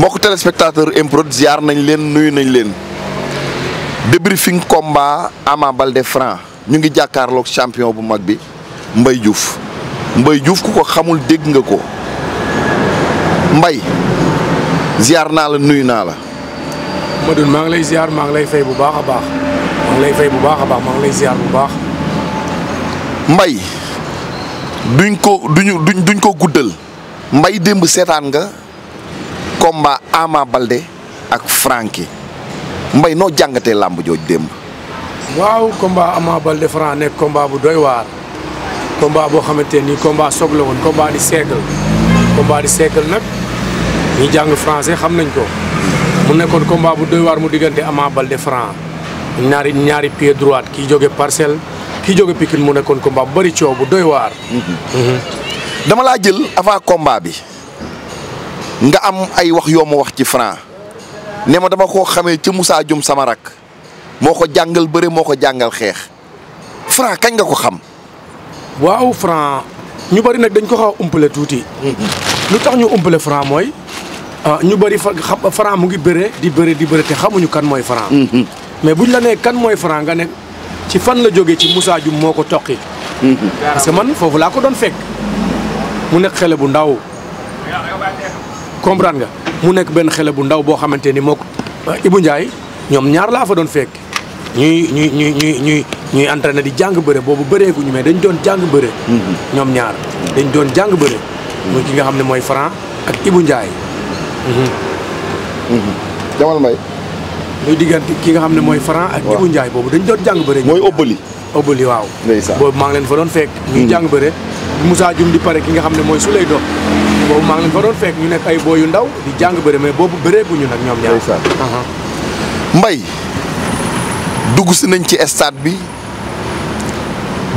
mbokk téléspectateur MPROD ziar nañ leen nuyu nañ leen débriefing combat Ama Baldé Franc ñu ngi jàkkaarloog champion bu mag bi Mbaye Diouf ku ko xamul dégg nga ko Mbaye ziar naa la nuyu naa la. Madou maa ngi lay ziar maa ngi lay fay bu baax a baax maa ngi lay fay bu baax a baax maa ngi lay ziar bu baax. Mbaye duñ ko guddal Mbaye démb seetaan nga combat Ama Baldé ak Franc Mbaye noo jàngatee làmb jooj démb. waaw combat Ama Baldé Franc nekk combat bu doy waar combat boo xamante ni combat soog la woon combat di siècle nag ñi jàng français xam nañ ko mu nekkoon combat bu doy waar mu diggante Ama Baldé Franc ñaari pied droite kii jóge Parcelles kii jóge Pikine mu nekkoon combat bu bëri coow bu doy waar. dama laa jël avant combat bi nga am ay wax yoo ma wax ci Franc ne ma dama koo xamee ci Moussa Dioum sama rak moo ko jàngal bëre moo ko jàngal xeex Franc kañ nga ko xam. waaw Franc ñu bëri nag dañ ko xaw a umpale tuuti. lu tax ñu umpale Franc mooy ñu bëri Franc mu ngi bëre di bëre te xamuñu kan mooy Franc. mais buñ la nee kan mooy Franc nga ne ci fan la jógee ci Moussa Dioum moo ko toqi. parce que man foofu laa ko doon fekk mu nekk xele bu ndaw comprendre nga mu nekk benn xele bu ndaw boo xamante ni moo ko Ibou Ndiaye ñoom ñaar laa fa doon fekk ñuy entraîné di jàng bëre boobu bëreeguñu mais dañ doon jàng bëre. ñoom ñaar dañ doon jàng bëre. muy ki nga xam ne mooy Franc ak Ibou Ndiaye. jamal may. muy diggante ki nga xam ne mooy Franc ak Ibou Ndiaye boobu dañ doon jàng bëre. mooy Obali. Obali waaw. ndeysaan boobu maa ngi leen fa doon fekk. ñuy jàng bëre Moussa Dioum di pare ki nga xam ne mooy Souley Dox boobu maa ngi leen fa doon fekk ñu nekk ay booy yu ndaw di jàng bëre mais boobu bëreeguñu nag ñoom ñaar. ndeysaan Mbaye dugg si nañ ci stade bi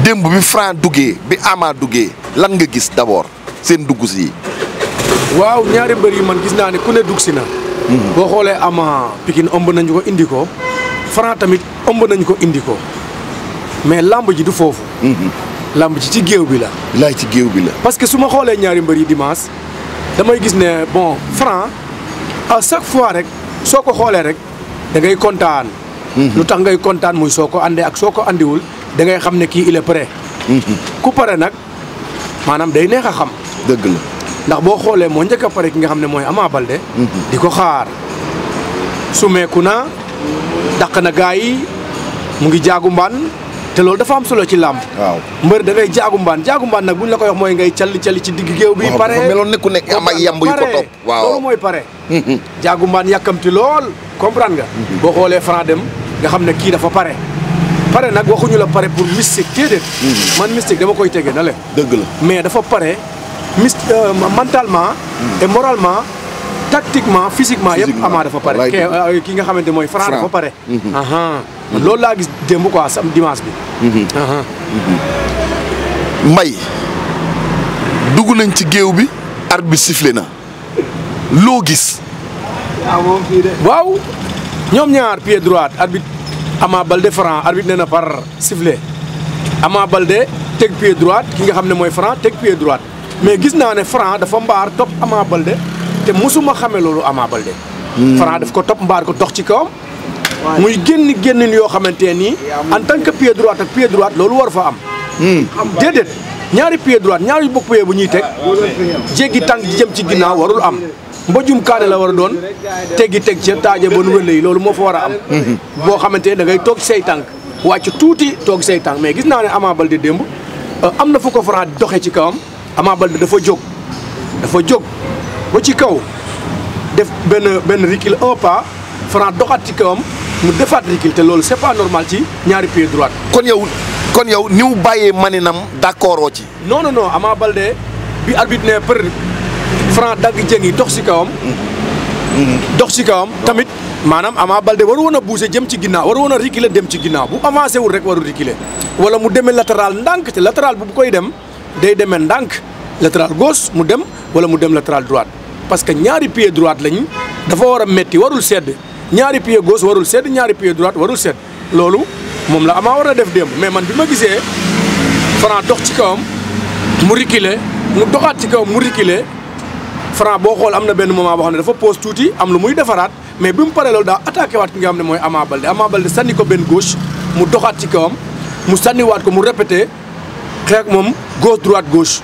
démb bi Franc duggee bi Ama duggee lan nga gis d'abord seen dugg si yi. waaw ñaari mbër yi man gis naa ne ku ne dugg si na. boo xoolee Ama Pikine ëmb nañu ko indi ko Franc tamit ëmb nañu ko indi ko mais lamb ji du foofu. lamb ji ci géew bi la. laay ci géew bi la. parce que su ma xoolee ñaari mbër yi dimanche damay gis ne bon Franc à chaque fois rek soo ko xoolee rek da ngay kontaan. lu tax ngay kontaan muy soo ko andee ak soo ko andiwul da ngay xam ne kii il est prêt. ku pare nag maanaam day neex a xam. dëgg la. ndax boo xoolee moo njëkk a pare ki nga xam ne mooy Ama Baldé. di ko xaar sumeeku na dàq na gaa yi mu ngi jaagu mbaan te loolu dafa am solo ci làmb. waaw mbër da ngay jaagu mbaan nag bu ñu la koy wax mooy ngay calli ci digg géew bi. pare waaw meloon ne ku nekk am ay yamb yu ko topp. waaw loolu mooy pare. jaagu mbaan yàkkamti lool comprendre nga. boo xoolee Franc dem nga xam ne kii dafa pare. pare nag waxuñu la pare pour mystique déedéet. man mystique dama koy tege na le. dëgg la mais dafa pare mentalement. et moralement tactiquement physiquement yëpp Ama dafa pare. ki nga xamante mooy Franc dafa pare. loolu laa gis démb quoi sam dimanche bi. Mbaye dugg nañ ci géew bi arbitre bi sifflé na loo gis. waaw ñoom ñaar pied droite arbitre Ama Baldé Franc arbitre nee na par sifflet Ama Baldé teg pied droite ki nga xam ne mooy Franc teg pied droite mais gis naa ne Franc dafa mbaar topp Ama Baldé te mosuma xame loolu Ama Baldé. Franc daf ko topp mbaar ko dox ci kawam. muy génnin yoo xamante nii en tant que pied droite ak pied droite loolu war fa am. déedéet ñaari pied droite ñaari bopp bu ñuy teg jéggi tànk ji jëm ci ginnaaw warul am. mbojum kaane la war a doon teg ca taaje ba nu wële yi loolu moo fa war a am. boo xamante ne da ngay toog say tànk wàcc tuuti toog say tànk mais gis naa ne Ama Baldé démb am na fu ko Franc doxee ci kawam Ama Baldé dafa jóg ba ci kaw def benn recul un pas Franc doxaat ci kawam mu defaat recul te loolu c'est pas normal ci ñaari pied droite. kon yow ni mu bàyyee maninam d'accord ci. non Ama Baldé bi arbitre ne për Franc dagg jëng yi dox ci kawam. tamit maanaam Ama Baldé waru woon a bouger jëm ci ginnaaw waru woon a reculer dem ci ginnaaw bu avancé wul rek waru reculer wala mu demee latéral ndànk te latéral bu koy dem day demee ndànk latéral gauche mu dem wala mu dem latéral droite parce que ñaari pied droite lañ dafa war a metti warul sedd ñaari pied gauche warul sedd ñaari pied droite warul sedd loolu moom la Ama war a def démb mais man bi ma gisee Franc dox ci kawam mu reculer mu doxaat ci kawam mu reculer Franc boo xool am na benn moment boo xam ne dafa pause tuuti am lu muy defaraat mais bi mu paree loolu daa attaqué waat ki nga xam ne mooy Ama Baldé sànni ko benn gauche mu doxaat ci kawam mu sànniwaat ko mu répété xeex moom gauche droite gauche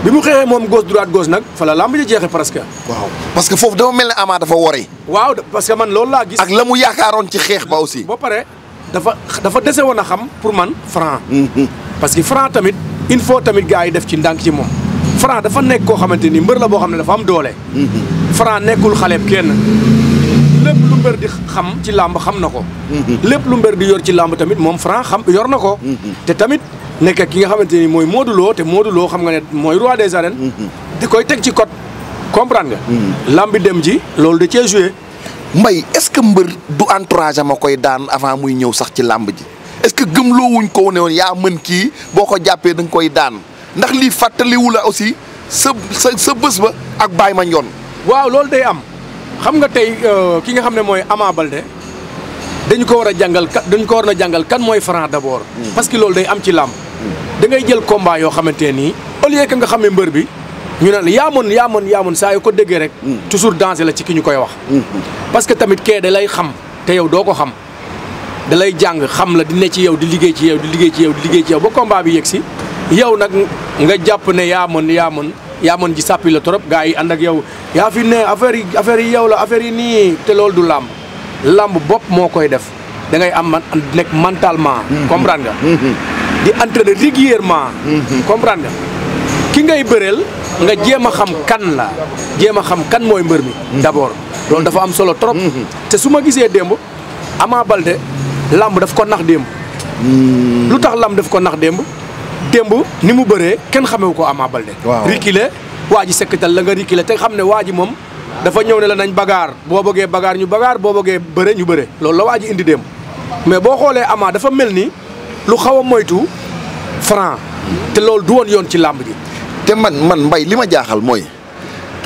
bi mu xeexee moom gauche droite gauche nag fa la lamb ji jeexee presque. waaw parce que foofu dafa mel ne Ama dafa wori. waaw parce que man loolu laa gis. ak la mu yaakaaroon ci xeex ba aussi. ba pare dafa dese woon a xam pour man Franc. parce que Franc tamit il faut tamit gars yi def ci ndànk ci moom. Franc dafa nekk koo xamante ni mbër la boo xam ne dafa am doole. Franc nekkul xaleeb kenn. lépp lu mbër di xam ci làmb xam na ko. lépp lu mbër di yor ci làmb tamit moom Franc xam yor na ko. te tamit nekk ki nga xamante ni mooy Modou Lo te Modou Lo xam nga ne mooy roi des arènes. di koy teg ci code comprendre nga. làmbi dem ji loolu da cee joué. Mbaye est-ce que mbër du entourage ma koy daan avant muy ñëw sax ci làmb ji est-ce que gëmloo wuñ ko ne woon yaa mën kii boo ko jàppee da nga koy daan ndax lii fàttaliwu la aussi sa bés ba ak Baye Mandione. waaw loolu day am. xam nga tey ki nga xam ne mooy Ama Baldé dañu ko war a jàngal kan mooy Franc d'abord. parce que loolu day am ci làmb. da ngay jël combat yoo xamante nii au lieu que nga xamee mbër bi ñu ne yaa mën saa yoo ko déggee rek. toujours danger la ci ki ñu koy wax. parce que tamit kee da lay xam te yow doo ko xam da lay jàng xam la di ne ci yow di liggéey ci yow ba combat bi yegg si yow nag nga jàpp ne yaa mën ji sàppi la trop gars yi ànd ak yow yaa fi ne affaire yi yow la affaire yi nii te loolu du làmb làmb bopp moo koy def da ngay am nekk mentalement. comprendre nga. di entraîner régulièrement. comprendre nga ki ngay bëreel nga jéem a xam kan mooy mbër mi. d'abord loolu dafa am solo trop. te su ma gisee démb Ama Baldé làmb daf ko nax démb. lu tax làmb daf ko nax démb ni mu bëree kenn xamewu ko Ama Baldé. waaw rikile waa ji sekkatal la nga rikile te xam ne waa ji moom dafa ñëw ne la nañ bagaar boo bëggee bagaar ñu bagaar boo bëggee bëre ñu bëre loolu la waa ji indi démb mais boo xoolee Ama dafa mel ni lu xaw a moytu Franc te loolu du woon yoon ci làmb ji. te man Mbaye li ma jaaxal mooy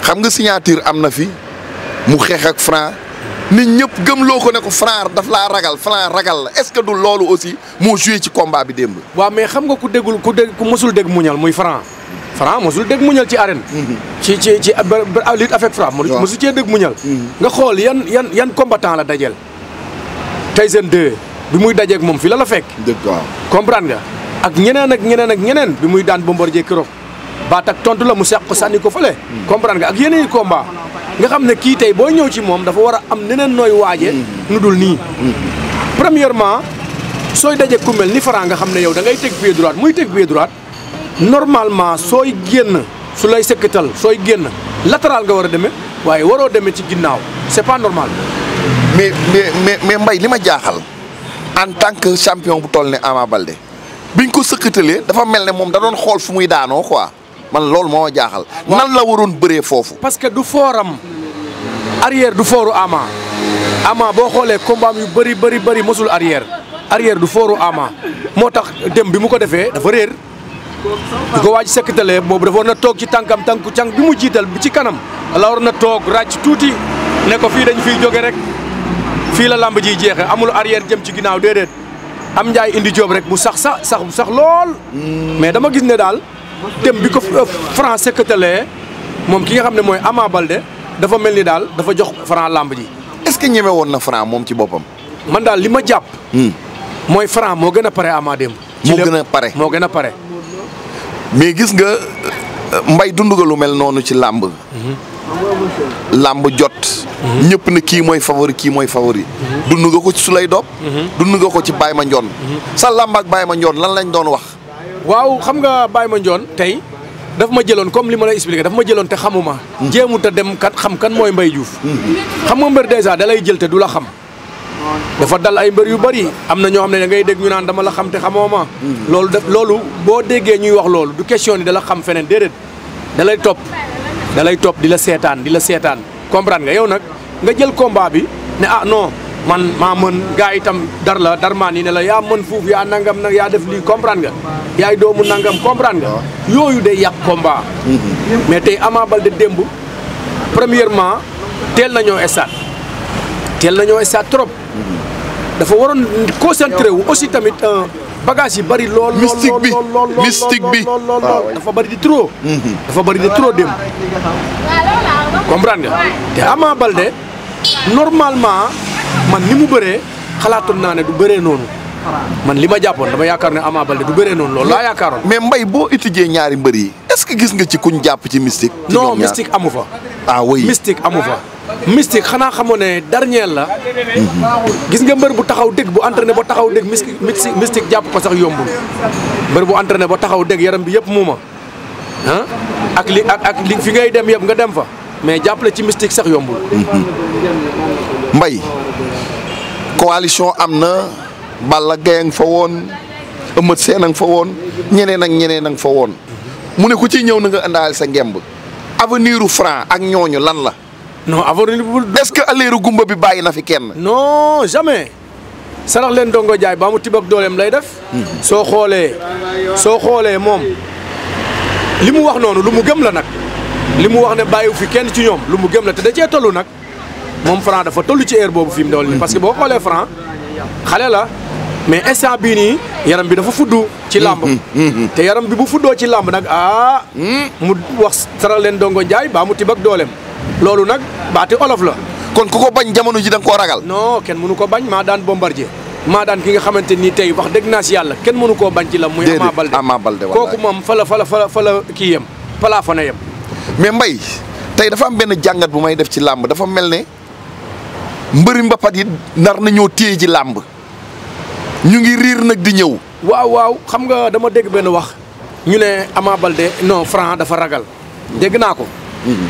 xam nga signature am na fi mu xeex ak Franc nit ñëpp gëmloo ko ne ko Franc daf laa ragal la est-ce que du loolu aussi moo joué ci combat bi démb. waaw mais xam nga ku mësul dégg muñal muy Franc mësul dégg muñal ci arène. ci lutte avec Franc. waaw mësu cee dégg muñal. nga xool yan combattant la dajeel. Tyson 2 bi muy dajeeg moom fi la fekk. dëgg waaw comprendre nga ak ñeneen bi muy daan Bombardier keroog baat ak tontu la mu seq ko sànni ko fële. comprendre nga ak yeneen i combat nga xam ne kii tey boo ñëw ci moom dafa war a am neneen nooy waaje nu dul nii. premièrement sooy dajeeg ku mel ni Franc nga xam ne yow da ngay teg pied droite muy teg pied droite normalement sooy génn su lay sekkatal sooy génn latéral nga war a demee waaye waroo demee ci ginnaaw c'est pas normal. mais Mbaye li ma jaaxal en tant que champion bu toll ne Ama Baldé biñ ko sëkkatalee dafa mel ne moom da doon xool fu muy daanoo quoi man loolu moo ma jaaxal. nan la waroon bëree foofu. parce que du fooram arrière du fooru Ama boo xoolee combat yu bëri mosul arrière du fooru Ama moo tax dem bi mu ko defee dafa réer di ko waaj sëkkatalee boobu dafa war na toog ci tànkam tànku càng bi mu jiital bi ci kanam la war na toog ràcc tuuti ne ko fii dañ fiy jóge rek. fii la lamb ji jeexee amul arrière jëm ci ginnaaw déedéet am njaay indi joob rek mu sax lool. mais dama gis ne daal dem bi ko Franc sëkkatalee moom ki nga xam ne mooy Ama Baldé dafa mel ni daal dafa jox Franc lamb ji. est-ce que ñeme woon na Franc moom ci boppam. man daal li ma jàpp. mooy Franc moo gën a pare Ama démb. moo gën a pare. mais gis nga Mbaye dund nga lu mel noonu ci làmb. làmb jot. ñëpp ne kii mooy favori. dund nga ko ci Souleye Diop. dund nga ko ci Baye Mandione. sa làmb ak Baye Mandione lan lañ doon wax. waaw xam nga Baye Mandione tey daf ma jëloon comme li ma la expliqué daf ma jëloon te xamuma. jéemut a dem xam kan mooy Mbaye Diouf. xam nga mbër dèjà da lay jël te du la xam. dafa dal ay mbër yu bari am na ñoo xam ne da ngay dégg ñu naan dama la xam te xamoo ma. loolu boo déggee ñuy wax loolu du question ni da la xam feneen déedéet da lay topp di la seetaan comprendre nga yow nag nga jël combat bi ne ah non man maa mën gaa itam dar maan yi ne la yaa mën fuuf yaa nangam nag yaa def lii comprendre nga yaay doomu nangam comprendre nga yooyu day yàq combat. mais tey Ama Baldé démb premièrement teel nañoo stade trop dafa waroon concentré wu aussi tamit bagage yi bari lool. mystique bi mystique bi dafa bari di trop. dafa bari di trop dem. comprendre nga te Ama Baldé normalement man ni mu bëree xalaatoon naa ne du bëree noonu man li ma jàppoon dama yaakaar ne Ama Baldé du bëree noonu loolu laa yaakaaroon. mais Mbaye boo étudier ñaari mbër yi est-ce que gis nga ci kuñ jàpp ci mystique. non mystique amu fa. ah oui mystique amu fa. mystique xanaa xamoo ne dernier la. gis nga mbër bu taxaw dégg bu entraîné ba taxaw dégg mystique jàpp ko sax yombul. mbër bu entraîné ba taxaw dégg yaram bi yëpp muuma ah ak li fi ngay dem yëpp nga dem fa mais jàppale ci mystique sax yombul. Mbaye coalition am na Balla Gaye nga fa woon Eumeu Sène nga fa woon ñeneen ak ñeneen nga fa woon mu ne ku ci ñëw na nga indaale sa ngemb avenir u Franc ak ñooñu lan la. non avenir est-ce que aleeru gumba bi bàyyi na fi kenn. non jamais. sarax leen dongo jaay ba mu tibak dooleem lay def. soo xoolee moom li mu wax noonu lu mu gëm la nag. li mu wax ne bàyyiwu fi kenn ci ñoom lu mu gëm la te da cee toll nag moom Franc dafa toll ci heure boobu fi mu dool nii parce que boo xoolee Franc xale la mais instant bii nii yaram bi dafa fuddu ci làmb te yaram bi bu fuddoo ci làmb nag mu wax sarax leen dongo jaay ba mu tibak dooleem loolu nag baati olof la. kon ku ko bañ jamono ji da nga koo ragal. non kenn mënu ko bañ maa daan Bombardier maa daan ki nga xamante ni tey wax dëgg naa si yàlla kenn mënu koo bañ ci la muy Ama Baldé kooku moom fa la kii yem plafonné yem. mais Mbaye tey dafa am benn jàngat bu may def ci làmb dafa mel ne mbëri mbapat yi nar nañoo téye ji làmb ñu ngi riir nag di ñëw. waaw xam nga dama dégg benn wax ñu ne Ama Baldé non Franc dafa ragal dégg naa ko.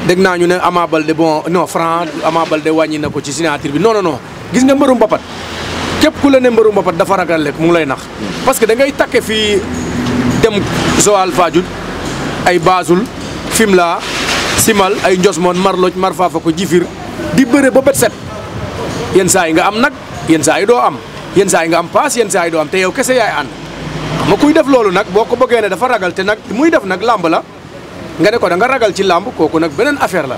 dégg naa ñu ne Ama Baldé bon non Franc Ama Baldé wàññi na ko ci signature bi non gis nga mbëru mbapat képp ku la ne mbëru mbapat dafa ragal rek mu ngi lay nax parce que da ngay takke fii dem Joal Fadiouth ay Basul Fimela Simal ay Ndiosmone Marloj Marfafa ko Jifir di bëre ba bët set yenn saa yi nga am nag yenn saa yi doo am yenn saa yi nga am paas yenn saa yi doo am te yow kese yaay ànd ma kuy def loolu nag boo ko bëggee ne dafa ragal te nag muy def nag làmb la nga ne ko da nga ragal ci làmb kooku nag beneen affaire la.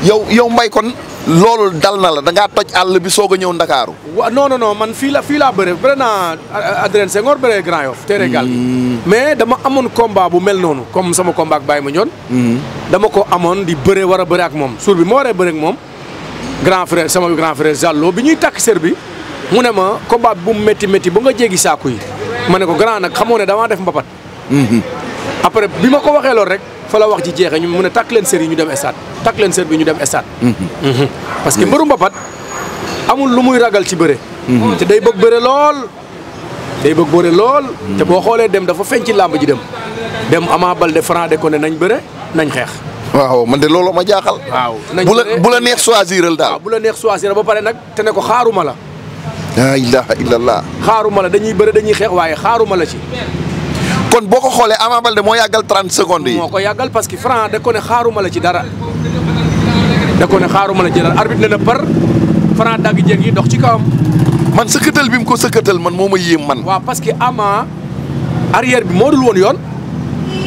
yow Mbaye kon loolu dal na la da ngaa toj àll bi soog a ñëw Ndakaaru. waaw non man fii laa bëre naa Adrien Senghor bëre Grand Yoff terrain Gaal gi mais dama amoon combat bu mel noonu comme sama combat ak Baye Mandione dama ko amoon di bëre war a bëre ak moom suur bi ma waree bëre ak moom sama grand frère Jallo bi ñuy takk sër bi mu ne ma combat bi bu mu métti ba nga jéggi saaku yi ma ne ko grand nag xamoo ne damaa def mbapat après bi ma ko waxee loolu rek fa la wax ji jeexee ñu mu ne takk leen sër yi ñu dem stade takk leen sër bi ñu dem stade parce que mbëru mbapat amul lu muy ragal ci bëre te day bëgg bëre lool te boo xoolee dem dafa feeñ ci làmb ji dem Ama Baldé Franc de ko ne nañ bëre nañ xeex waaw man de loolu ma jaaxal. waaw bu la neex choisiral daal. waaw bu la neex choisir ba pare nag te ne ko xaaruma la. la ilaha illallah. xaaruma la dañuy bëre dañuy xeex waaye xaaruma la ci. kon boo ko xoolee Ama Baldé moo yàggal 30 secondes yi. moo ko yàggal parce que Franc da ko ne xaaruma la ci dara. arbitre ne na par Franc dagg jéeg yi dox ci kawam. man sëkkatal bi mu ko sëkkatal man moo ma yéem man. waaw parce que Ama arrière bi moo dul woon yoon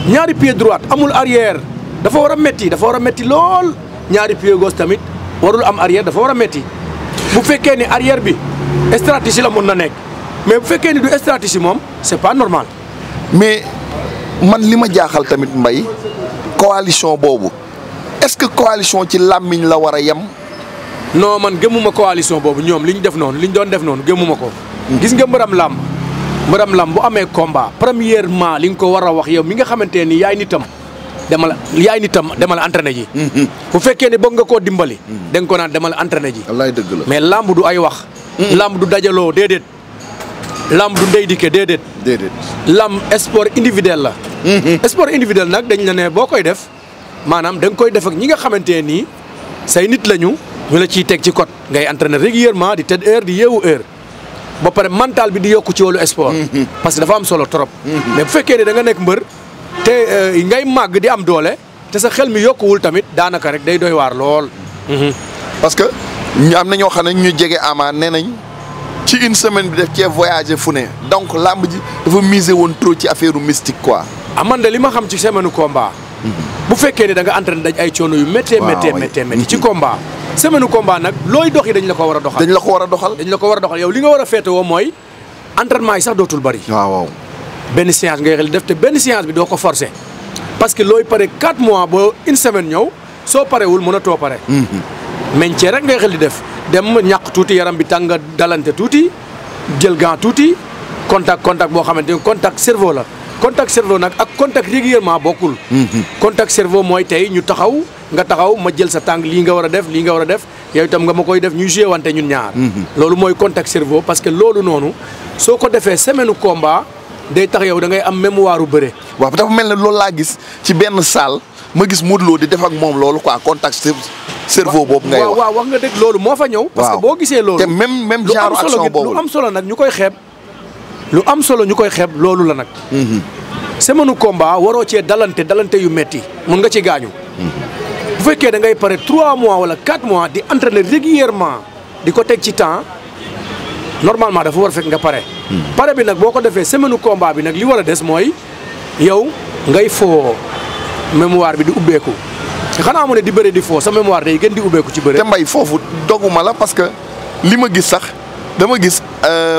ñaari pied droite amul arrière. dafa war a metti lool ñaari pied gauche tamit warul am arrière dafa war a metti bu fekkee ni arrière bi stratégie la mën na nekk mais bu fekkee ni du stratégie moom c'est pas normal. mais man li ma jaaxal tamit Mbaye coalition boobu est-ce que coalition ci làmmiñ la war a yem. non man gëmuma coalition boobu ñoom li ñu def noonu li ñu doon def noonu gëmuma ko. gis nga mbëram làmb bu amee combat premièrement li nga ko war a wax yow mi nga xamante ni yaay nitam. demal entraîné ji. bu fekkee ne bëgg nga koo dimbali. da nga ko naan demal entraîné ji. wallaay dëgg la mais lamb du ay wax. lamb du dajaloo déedéet. lamb du ndey dikke déedéet. lamb sport individuel la. sport individuel nag dañ la ne boo koy def maanaam da nga koy def ak ñi nga xamante ne nii say nit lañu ñu la ciy teg ci code ngay entraîné régulièrement di tëdd heure di yeewu heure. ba pare mental bi di yokku ci wàllu sport. parce que dafa am solo trop. mais bu fekkee ne da nga nekk mbër. te ngay màgg di am doole te sa xel mi yokkuwul tamit daanaka rek day doy waar lool. parce que ñu am na ñoo xam ne ñu jege Ama nee nañ ci une semaine bi def cee voyager fu ne donc làmb ji dafa miser woon trop ci affaire mystique quoi. man de li ma xam ci semaine combat. bu fekkee ne da nga entraîné daj ay coono yu méttee ci combat. semaine combat nag looy dox yi dañ la ko war a doxal. dañ la ko war a doxal yow li nga war a féetewoo mooy entraînement yi sax dootul bari. waaw. benn séance ngay xel def te benn séance bi doo ko forcer parce que looy pare 4 mois ba une semaine ñëw soo parewul mënatoo pare. maintien rek ngay xel di def dem ñàq tuuti yaram bi tàng nga dalante tuuti jël gant tuuti contact boo xamante ni contact cerveau la. contact cerveau nag ak contact régulièrement bokkul. contact cerveau mooy tey ñu taxaw nga taxaw ma jël sa tànk lii nga war a def lii nga war a def yow itam nga ma koy def ñuy joué wante ñun ñaar. loolu mooy contact cerveau parce que loolu noonu soo ko defee semaine combat day tax yow da ngay am mémoire u bëre. waaw dafa mel ne loolu laa gis ci benn salle ma gis Modou Lo di def ak moom loolu quoi contact cerveau boobu. ngay wax waaw wax nga dëgg loolu moo fa ñëw. parce que boo gisee loolu. te même genre action boobu lu am solo nag ñu koy xeeb. lu am solo ñu koy xeeb loolu la nag. semaine combat waroo cee dalante yu metti mun nga ci gaañu. bu fekkee da ngay pare 3 mois wala 4 mois di entraîner régulièrement di ko teg ci temps normalement dafa war fekk nga pare. pare bi nag boo ko defee semaine combat bi nag li war a des mooy yow ngay foo mémoire bi di ubbeeku te xanaa mu ne di bëre di foo sa mémoire day gën di ubbeeku ci bëre. te mbay foofu doguma la parce que li ma gis sax dama gis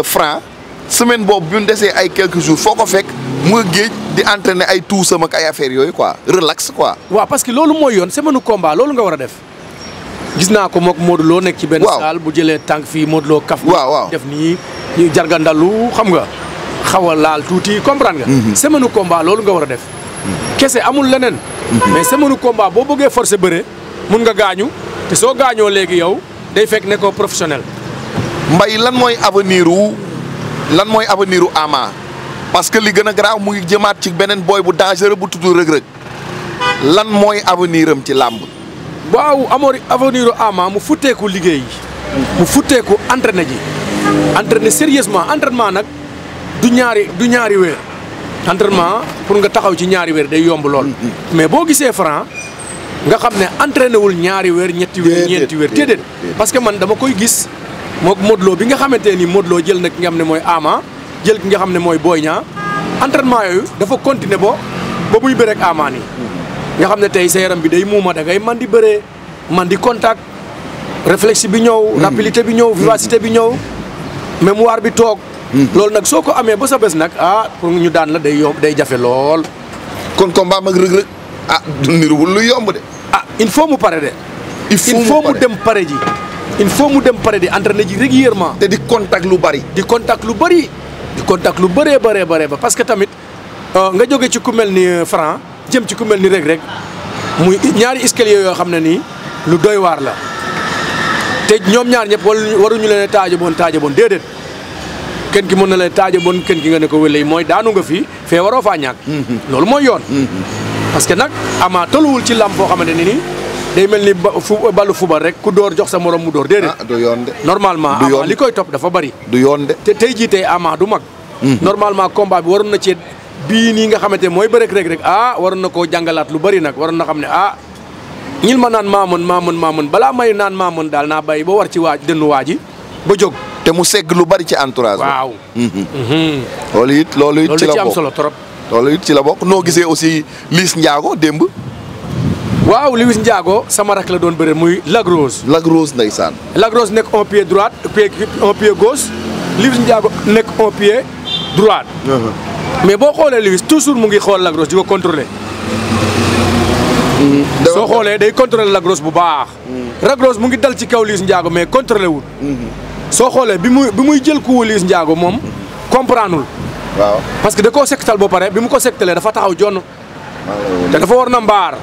Franc semaine boobu bi mu desee ay quelques jours foo ko fekk mu nga géej di entraîner ay tuusam ak ay affaires yooyu quoi relax quoi. waaw parce que loolu mooy yoon semaine combat loolu nga war a def. gis naa ko mook Modou Lo nekk ci benn salle bu jëlee tànk fii Modou Lo kaf. waaw def nii jargandalu xam nga xaw a laal tuuti comprendre nga. semaine combat loolu nga war a def. kese amul leneen. mais semaine combat boo bëggee forcer bëre mun nga gaañu te soo gaañoo léegi yow day fekk ne ko professionnel. mbay lan mooy avenir u Ama parce que li gën a garaaw mu ngi jëmaat ci beneen booy bu dangereux bu tudd Reug Reug lan mooy avenir am ci làmb. waaw avenir u Ama mu futteeku liggéey mu futteeku entraîner sérieusement entraînement nag du ñaari weer entraînement pour nga taxaw ci ñaari weer day yomb lool. mais boo gisee Franc nga xam ne entraîné wul ñaari weer ñetti weer ñeenti weer déedéet parce que man dama koy gis mook Modou Lo bi nga xamante ni Modou Lo jël na ki nga xam ne mooy Ama jël ki nga xam ne mooy Boy Niang entraînement yooyu dafa continuer ba muy bëre ak Ama nii nga xam ne tey sa yaram bi day muuma da ngay man di bëree man di contact réflexe bi ñëw rapidité bi ñëw vivacité bi ñëw mémoire bi toog loolu nag soo ko amee ba sa bés nag pour ñu daan la day yomb day jafe lool. kon combat mag Reug Reug du niruwul lu yomb de. il faut mu pare de. il faut mu dem pare ji. il faut mu dem pare di entraîner ji régulièrement. te di contact lu bari. di contact lu bëree ba parce que tamit nga jóge ci ku mel ni Franc jëm ci ku mel ni Reug Reug muy ñaari escalier yoo xam ne nii lu doy waar la te ñoom ñaar ñëpp waruñu leen taaja boon déedéet kenn ki mën na leen taaja boon kenn ki nga ne ko wële mooy daanu nga fii fee waroo faa ñàkk. loolu mooy yoon. parce que nag Ama tolluwul ci làmb foo xamante ne nii day mel ni ballu fubal rek ku door jox sa morom mu door déedéet. du yoon de. normalement Ama li koy topp dafa bari. du yoon de. te tey jii tey Ama du mag. normalement combat bi waroon na ci bii nii nga xamante mooy bëre rek waroon na koo jàngalaat lu bari nag waroon na xam ne ñil ma naan maa mën balaa may naan maa mën daal naa bàyyi ba war ci dënnu waa ji ba jóg. te mu segg lu bari ci entourage. waaw. loolu it ci la ci am bokk solo trop. loolu it ci la bokk noo gisee aussi Liss Ndiago démb. waaw Liss Ndiago sama rak la doon bëre muy Lac Rose. Lac Rose ndeysaan. Lac Rose nekk un pied droite un pied gauche Liss Ndiago nekk un pied droite. mais boo xoolee Liss toujours mu ngi xool Lac Rose di ko contrôler. soo xoolee day contrôler Lac Rose bu baax. Lac Rose mu ngi dal ci kaw Liss Ndiago mais contrôler wul. soo xoolee bi muy jël ku Liss Ndiago moom comprendre waaw parce que da koo sektal ba pare bi mu ko sektalee dafa taxaw jonn te dafa war na mbaar.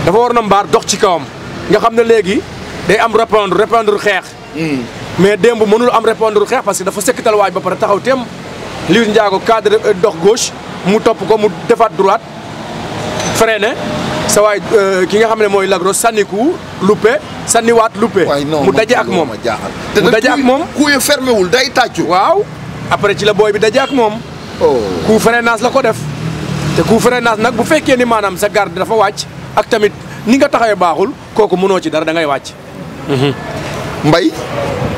dafa war na mbaar dox ci kawam nga xam ne léegi day am répondre xeex. mais démb mënul am répondre xeex parce que dafa sektal waaj ba pare taxaw teem Liss Ndiago cadre dox gauche mu topp ko mu defaat droite freiné sa waay ki nga xam ne mooy Lac Rose sànniku luppe sànniwaat luppe. mu daje ak moom mu daje ak moom. ku ye fermé wul day tàccu. waaw après ci la booy bi daje ak moom. coup freinage la ko def. te coup freinage nag bu fekkee ni maanaam sa garde dafa wàcc ak tamit ni nga taxawee baaxul kooku mënoo ci dara da ngay wàcc. Mbaye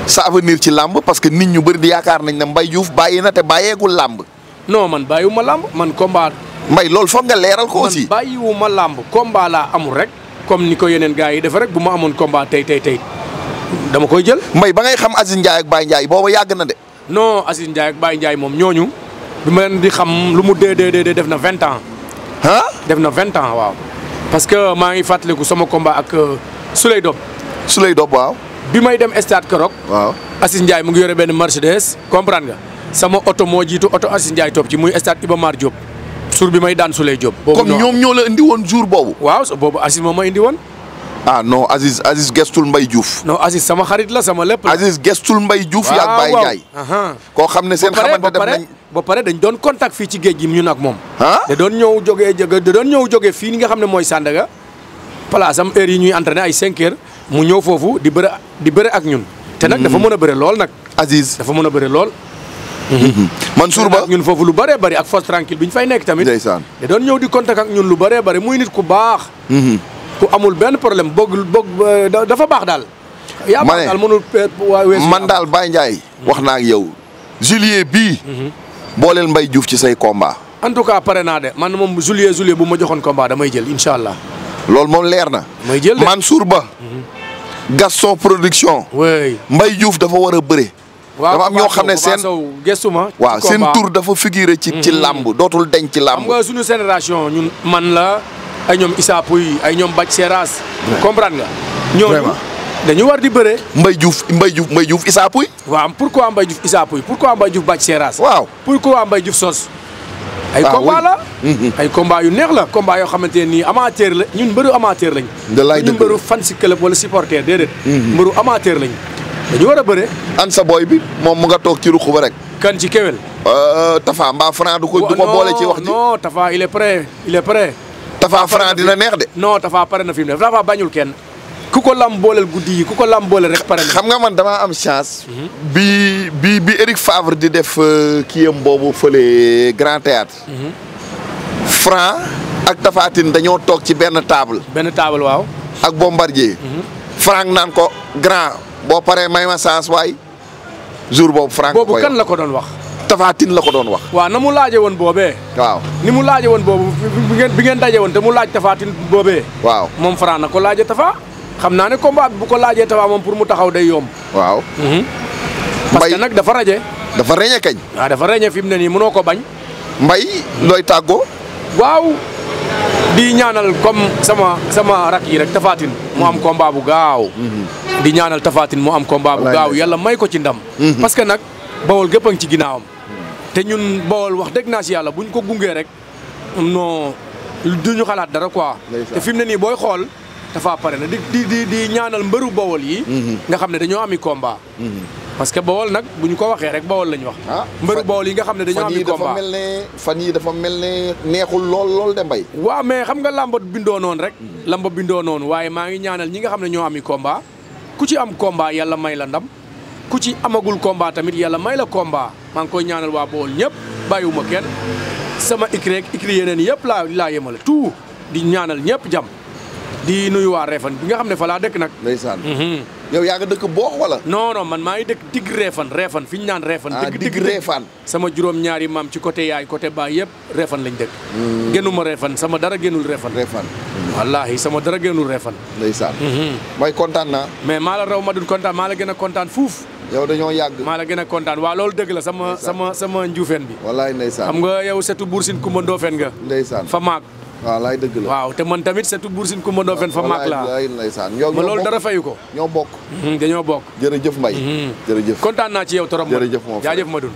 sa avenir ci làmb parce que nit ñu bëri di yaakaar nañ ne Mbaye Diouf bàyyi na te bàyyeegul làmb. non man bàyyiwuma làmb man combat. Mbaye loolu foog nga leeral ko aussi. man bàyyiwuma làmb combat laa amul rek comme ni ko yeneen gars yi def rek bu ma amoon combat tey dama koy jël. Mbaye ba ngay xam Aziz Ndiaye ak Baye Ndiaye booba yàgg na de. non Aziz Ndiaye ak Baye Ndiaye moom ñooñu bi ma leen di xam lu mu dee def na 20 ans. ah. def na 20 ans waaw. parce que maa ngi fàttaliku sama combat ak Souley Dob. Souley Dob waaw. bi may dem stade Keroog. waaw Aziz Ndiaye mu ngi yore benn Mercedes comprendre nga sama oto moo jiitu oto Aziz Ndiaye topp ci muy stade Iba Mar Diop. suur bi may daan Souley Diop. boobu comme ñoom ñoo la indi woon jour boobu. waaw boobu Aziz moom ma indi woon. ah non Aziz gestul Mbaye Diouf. non Aziz sama xarit la sama lépp la. Aziz gestul Mbaye Diouf. yaa ak Baye Ndiaye. koo xam ne seen xamante def nañ. ba pare dañ doon contact fii ci géej gi ñun ak moom. ah da doon ñëw jógee fii ni nga xam ne mooy Sandaga place am heure yi ñuy entraîné ay 5 heures mu ñëw foofu di bëre ak ñun. te nag dafa mën a bëre lool nag. Aziz dafa mën a bëre lool. Mansour Ba ñun foofu lu bëree bëri ak force tranquille bi ñu fay nekk tamit. ndeysaan da doon ñëw di contact ak ñun lu bëree bëri muy nit ku baax. ku amul benn problème dafa baax daal. yaa baax daal mënul weesu man daal Baye Ndiaye. wax naa ak yow. juillet bii. booleel Mbaye Diouf ci say combat. en tout cas pare naa de man moom juillet bu ma joxoon combat damay jël incha allah. loolu moom leer na. may jël de Mansour Ba. Gaston production. oui Mbaye Diouf dafa war a bëre. dafa am ñoo xam ne seen gëstuma waaw seen tour dafa figuré ci làmb dootul deñ ci làmb. xam nga suñu génération ñun man la ay ñoom Issa Pouye ay ñoom Bac Seras. comprendre nga. ñooñu dañu war di bëre. Mbaye Diouf Issa Pouye. waaw pourquoi Mbaye Diouf Issa Pouye pourquoi Mbaye Diouf Bac Seras. waaw pourquoi Mbaye Diouf Sos. ay combat la. ay combat yu neex la combat yoo xamante ne nii amateur la ñun mbëru amateur lañ. ñu mbëru fan si club wala supporter déedéet. mbëru amateur lañ. dañu war a bëre. an sa boy bi moom mu nga toog ci ruq ba rek. kan ci kewel. Tafa mbaa Franc du ko boole ci wax ji. non Tafa il est prêt. Tafa Franc dina neex de. non Tafa pare na fi mu ne Tafa bañul kenn. ku ko lam booleel guddi yi ku ko lam booleel rek pare na. xam nga man damaa am chance. bi Eric Favre di def kiyam boobu fële Grand Théâtre. Franc ak Tapha Tine dañoo toog ci benn table. waaw. ak Bombardier. Franc naan ko grand boo paree may ma chance waay jour boobu Franc. boobu kan la ko doon wax. Tapha Tine la ko doon wax. waaw na mu laaje woon boobee. waaw ni mu laaje woon boobu bi ngeen daje woon te mu laaj Tapha Tine boobee. waaw moom Franc na ko laaje Tapha. xam naa ne combat bi bu ko laajee Tapha moom pour mu taxaw day yomb. waaw. parce que nag dafa raje. dafa reñe kañ. waaw dafa reñe fi mu ne nii mënoo ko bañ. Mbaye looy tàggoo. waaw di ñaanal comme sama rak yi rek Tapha Tine mu am combat bu gaaw. di ñaanal Tapha Tine mu am combat bu gaaw yàlla may ko ci ndam. parce que nag Bawol gépp a ngi ci ginnaawam. te ñun Bawol wax dëgg naa si yàlla buñ ko gungee rek non duñu xalaat dara quoi. te fi mu ne nii booy xool. dafa pare na di ñaanal mbëru Bawol yi. nga xam ne dañoo ami combat. parce que Bawol nag bu ñu ko waxee rek Bawol lañ wax. mbëru Bawol yi nga xam ne dañoo ami combat fan yii dafa mel ne neexul lool de Mbaye. waaw mais xam nga lamba bindoo noonu rek. lamba bindoo noonu waaye maa ngi ñaanal ñi nga xam ne ñoo ami combat. ku ci am combat yàlla may la ndam. ku ci amagul combat tamit yàlla may la combat maa ngi koy ñaanal waa Bawol ñëpp bàyyiwuma kenn sama ikri yeneen yëpp laa yemale tout di ñaanal ñëpp jàmm. di nuyu waa Réfane bi nga xam ne fa laa dëkk nag. ndeysaan. yow yaa nga dëkk boox wala. non maa ngi dëkk digg Réfane fi ñu naan Réfane. digg Réfane. sama juróom-ñaari maam ci côté yaay côté baay yëpp Réfane lañ dëkk. génnuma Réfane sama dara génnul Réfane. wallaahi sama dara génnul Réfane. ndeysaan. mooy kontaan naa. mais maa la raw ma dun kontaan maa la gën a kontaan fuuf. yow dañoo yàgg. maa la gën a kontaan waaw loolu dëgg la sama njuufeen bi. wallaay ndeysaan. xam nga yow setu Buur Sine Kumba Ndoofeen nga. ndeysaan fa maag. waaw laay dëgg la waaw te man tamit setu Buur Sine Kumba Ndoofeen fa maag laa. wallaay ndeysaan ma loolu dara fayu ko. ñoo bokk. dañoo bokk. jërëjëf Mbaye. jërëjëf kontaan naa ci yow trop. jërëjëf moom jaajëf Madoune.